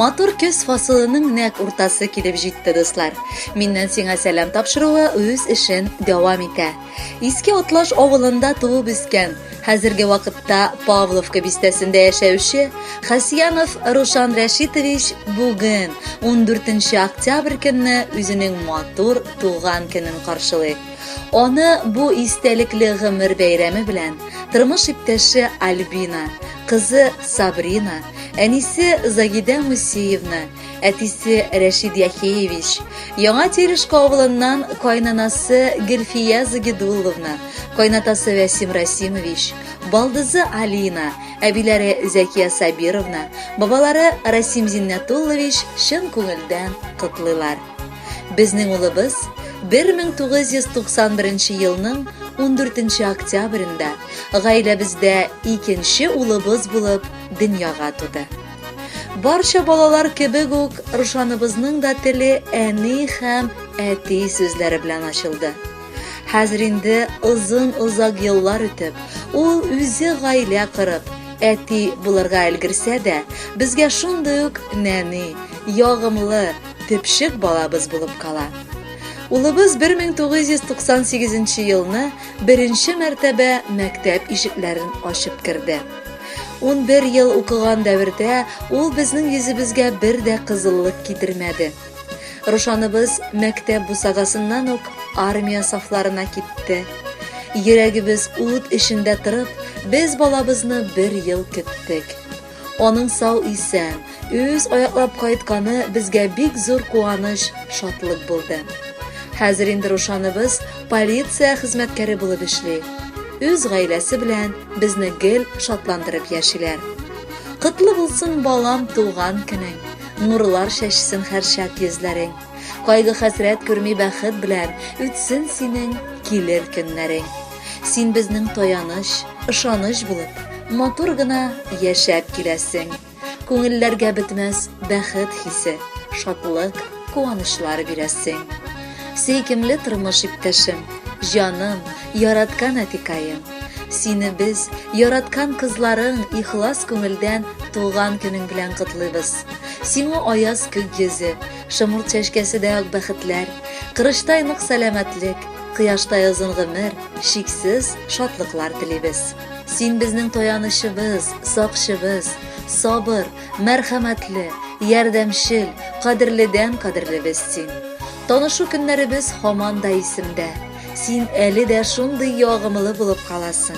Матур көз фасылының нәкъ уртасы килеп җитте, дуслар. Миннән сиңа сәлам тапшыруы үз эшен дәвам итә. Иске Атлаш авылында туып үскән, хәзерге вакытта Павловка бистәсендә яшәүче Хасьянов Рушан Рәшитович бүген, 14 октябрь көнне үзенең матур туган көнен каршылый. Аны бу истәлекле гомер бәйрәме белән тормыш иптәше Альбина, кызы Сабрина, әнисе Загидә Мусиевна, әтисе Рәшид Яхеевич, Яңа Терешка авылыннан кайнанасы Гөлфия Загидулловна, кайнатасы Вәсим Расимович, балдызы Алина, әбиләре Зәкия Сабировна, бабалары Расим Зиннәтуллович чын күңелдән котлыйлар. Безнең улыбыз 1991 елның 14 октябрендә гаиләбездә икенче улыбыз булып дөньяга туды. Барча балалар кебек үк Рушаныбызның да теле әни һәм әти сүзләре белән ачылды. Хәзер инде озын-озак еллар үтеп, ул үзе гаилә корып, әти булырга өлгерсә дә, безгә шундый ук нәни, ягымлы, төпчек балабыз булып кала. Улыбыз 1998 елны беренче мәртәбә мәктәп ишекләрен ачып керде. 11 ел укыган дәвердә ул безнең йөзебезгә бер дә кызыллык китермәде. Рушаныбыз мәктәп бусагасыннан ук армия сафларына китте. Йөрәгебез ут эчендә торып, без балабызны бер ел көттек. Аның сау-исән, үз аяклап кайтканы безгә бик зур куаныч, шатлык булды. Хәзер инде Рушаныбыз полиция хезмәткәре булып эшли. Үз гаиләсе белән безне гел шатландырып яшиләр. Котлы булсын, балам, туган көнең, нурлар чәчсен һәрчак йөзләрең. Кайгы-хәсрәт күрми бәхет белән үтсен синең килер көннәрең. Син безнең таяныч, ышаныч булып, матур гына яшәп киләсең. Күңелләргә бетмәс бәхет хисе, шатлык, куанычлар бирәсең. Сөйкемле тормыш иптәшем, җаным, яраткан әтикаем. Сине без, яраткан кызларың, ихлас күңелдән туган көнең белән котлыйбыз. Сиңа аяз күк йөзе, шомырт чәчкәсе дә ак бәхетләр, корычтай нык сәламәтлек, кояштай озын гомер, чиксез шатлыклар телибез. Син безнең таянычыбыз, сакчыбыз, сабыр, мәрхәмәтле, ярдәмчел, кадерледән кадерлебез син. Танышу көннәребез һаман да исемдә. Син әле дә шундый ягымлы булып каласың.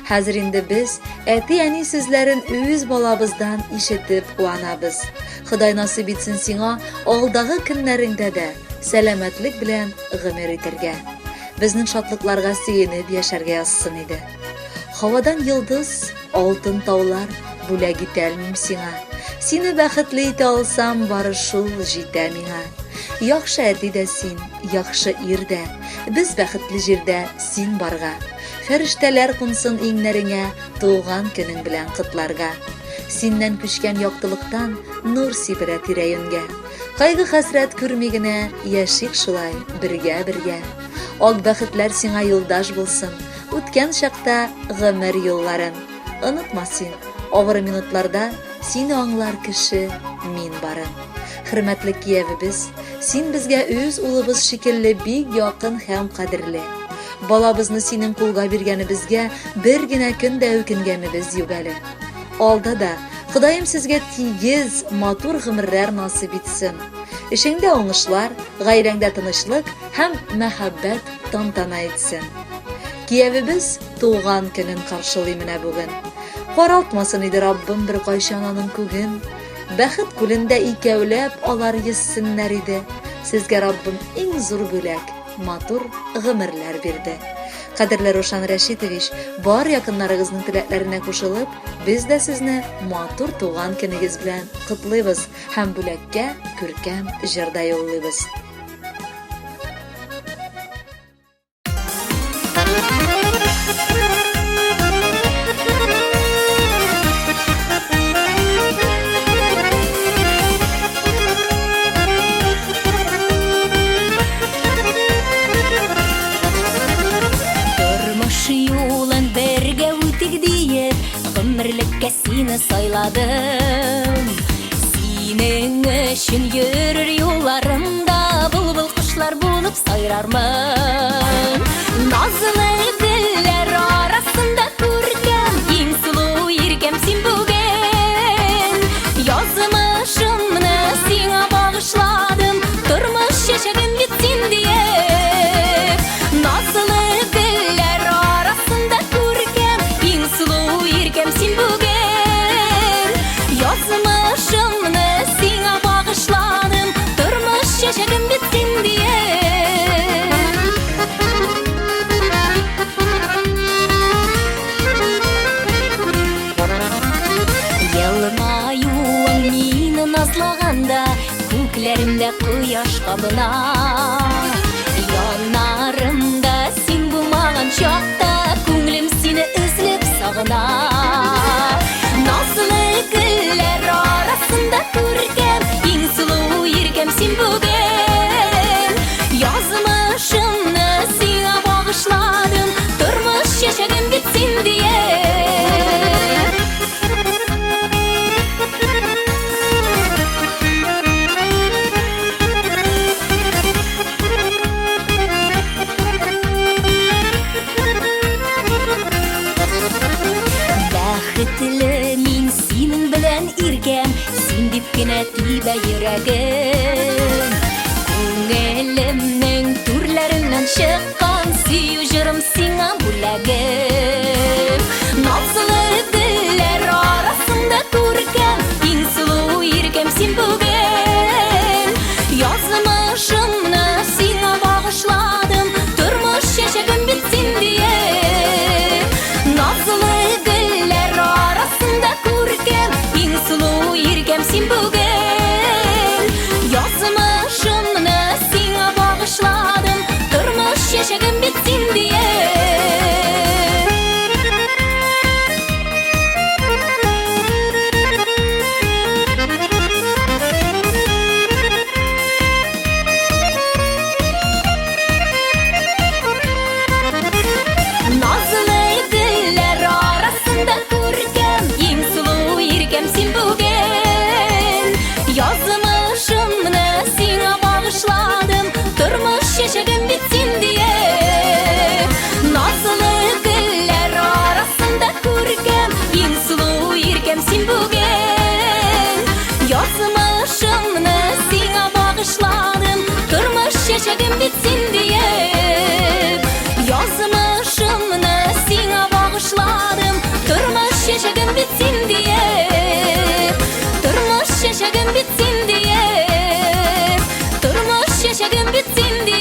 Хәзер инде без әти-әни сүзләрен үз балабыздан ишетеп куанабыз. Ходай насыйп итсен сиңа алдагы көннәреңдә дә сәламәтлек белән гомер итәргә. Безнең шатлыкларга сөенеп яшәргә язсын иде. Һавадан йолдыз, алтын таулар бүләк итәлмим сиңа. Сине бәхетле итә алсам, бары шул җитә миңа. Яхшы әти дә син, яхшы ир дә. Без бәхетле җирдә син барга. Фәрештәләр кунсын иңнәреңә, туган көнең белән котларга. Синнән күчкән яктылыктан нур сибелә тирә-юньгә. Кайгы-хәсрәт күрми генә яшик шулай бергә-бергә. Ак бәхетләр сиңа юлдаш булсын, үткән чакта гомер юлларын. Онытма син, авыр минутларда сине аңлар кеше мин барын. Хөрмәтле киявебез, син безгә үз улыбыз шикелле бик якын һәм кадерле. Балабызны синең кулга биргәнебезгә бер генә көн дә үкенгәнебез юк әле. Алда да Ходаем сезгә тигез, матур гомерләр насыйп итсен. Эшеңдә уңышлар, гаиләңдә тынычлык һәм мәхәббәт тантана итсен. Киявебез туган көнен каршылый менә бүген. Каралтмасын иде Раббым беркайчан аның күген. Бәхет күлендә икәүләп алар йөзсеннәр иде. Сезгә Раббым иң зур бүләк, матур гомерләр бирде. Кадерле Рушан Рәшитович, бар якыннарыгызның теләкләренә кушылып, без дә сезне матур туган көнегез белән котлыйбыз һәм бүләккә күркәм җыр да юллыйбыз. Тормыш юлын бергә үтик диеп, гомерлеккә сине сайладым. Синең өчен йөрер юлларымда Былбыл кошлар булып сайрармын. Назлы гөлләр арасында күркәм, Иң сылу иркәм син бүген. Язмышымны сиңа багышладым, Тормыш чәчәгем бит син диеп. Назлы гөлләр арасында күркәм, Иң сылу иркәм син бүген. Язмышымны сиңа багышладым, Тормыш чәчәгем бит син диеп. Елмаюың мине назлаганда, Күкләремдә кояш кабына. Яннарымда син булмаган чакта, Күңелем сине өзлеп сагына. Назлы гөлләр арасында күркәм, Иң сылу иркәм син бүген. Язмышымны сиңа багышладым, Тормыш чәчәгем бит син диеп. Бәхетле мин синең белән, иркәм, Син дип кенә тибә йөрәгем. Күңелемнең түрләреннән чыккан Сөю җырым сиңа бүләгем. Назлы гөлләр арасында күркәм, Иң сылу иркәм син бүген. Язмышымны сиңа багышладым, Тормыш чәчәгем бит син диеп. Назлы гөлләр арасында күркәм, Иң сылу иркәм син бүген. Язмышымны сиңа багышладым, Тормыш чәчәгем бит син диеп. Назлы гөлләр арасында күркәм, Иң сылу иркәм син бүген. Язмышымны сиңа багышладым, Тормыш чәчәгем бит син диеп. Назлы гөлләр арасында күркәм, Иң сылу иркәм син бүген. Язмышымны сиңа багышладым, Тормыш чәчәгем бит син диеп. Язмышымны сиңа багышладым, Тормыш чәчәгем бит син диеп. Тормыш чәчәгем бит син диеп. Тормыш чәчәгем бит син диеп.